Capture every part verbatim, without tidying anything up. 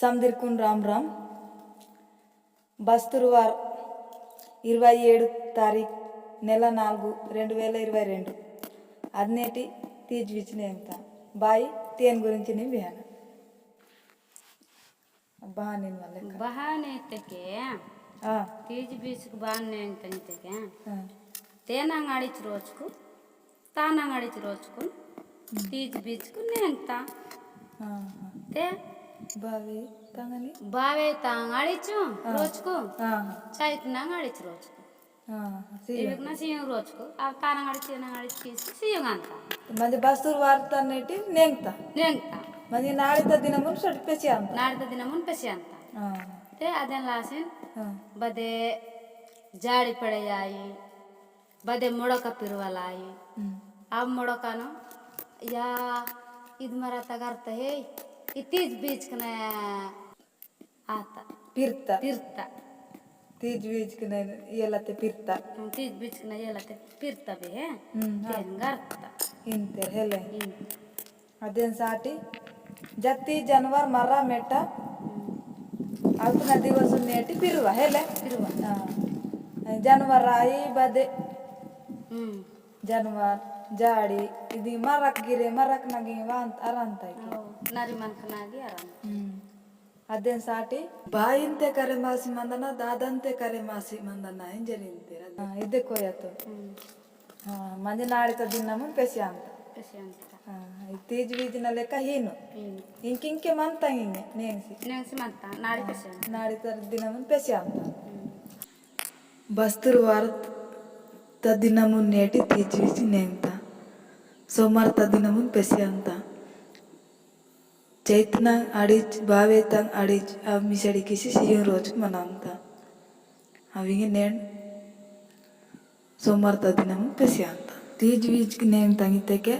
समदिरकुन राम राम। बस्तुरवार इरवै एडु तारीख, नेला नालुगु, रेंडु वेला इरवै रेंडु। अदनेटी तीज बीज नेंगता। बाई, तेन गुरिंची नी बिहाना। बहाने वाले का। बहाने तेके। आ। तीज बीज को बहाने नेंगता तेके। आ। तेना गाड़ीच रोजकु ताना गाड़ीच रोजकुन, हम्म। तीज बीजकुन नेंगता। हाँ, हाँ। ते? बावे तांगनी? बावे तांगाड़ीच हाँ। रोजकु, हाँ, हाँ। चैतना गाड़ीच रोजकु। हाँ, हाँ, सियुंग। इवेकना सियुंग रोजकु, अब ताना गाड़ीच, तेना गाड़ीच कीस सियुंग अंता। म्हणजे बस्तुर वार्ता नेटी नेंगता। नेंगता। म्हणजे नाड़ीता दिनमुन सट पेसियांता। नाड़ीता दिनमुन पेसियांता। हाँ, हाँ। ते अदेन लासिन, हाँ। बदे जाड़ी पड़े आई, बदे मोड़का पिरवालाई। हम्म। अब मोड़का नो, या, इद मरा तगरत है, इतीज बीज कने आता। पिरता। पिरता। तीज बीज कने येलते पिरता। हम्म, तीज बीज कने येलते पिरता बे है। हम्म, हाँ। तेन गरता। इनते हेले। इन। अदेन साटी जत्ती जनवर मर्रा मेट्टा अवकुना दिवस नेटी पिरुवा, हेले? पिरुवा। हाँ। जनवर आई बदे। हम्म। जनवर, जाड़ी, इदी मरक गिरे, मरक नगी वांत अरंत आई के। ओ, नरी मनक नगी अरंत। हम्म। अदेन साटी बाईंते करे मासी मंदना, दादंते करे मासी मंदना, इंजर इंतेर। हाँ, इदे कोया तो। हम्म। हाँ, मंजे नाड़ीता दिनमुन पेसियांता। पेसियांता। हाँ, ई तीज बीज न लेका हीनु। हीनु। इंक इंके मंता इंगे, नेंगसी। नेंगसी मंता, नाड़ी हाँ, पेसियांता। नाड़ीता दिनमुन पेसियांता। हम्म। बस्तुर वारता दिनमुन नेटी तीज बीज नेंगता। सोमवारता दिनमुन पेसियांता। चैतना अड़िज, बावे तंग अड़िज, अब मिसड़ी किसी सियुं रोज मनांता। अविंगे नेन सोमवारता दिनम पेसियांता। तीज वीज की नेम तंग इतेके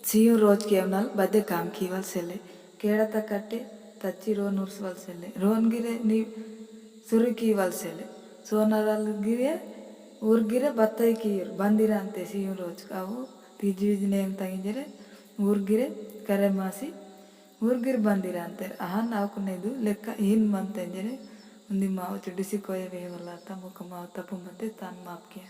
सियुं रोज केवनल बदे काम कीवल सेले। केड़ा तकटे तच्ची रोन उर्सवल सेले। रोन गिरे नी सुरु कीवल सेले। सोनरल गिरे उर गिरे बत्तई कीर बंदिरांते सियुं रोज कावो। तीज वीज नेम तंग इजरे उर गिरे करे मासी उर गिर बंदिरांतेर। अहन अवकुनेदु लेक्का हीन मंते इंजरे उन्दी माव चुडिसी कोये वेहवला ता मुका माव तपु मते तान माप किया।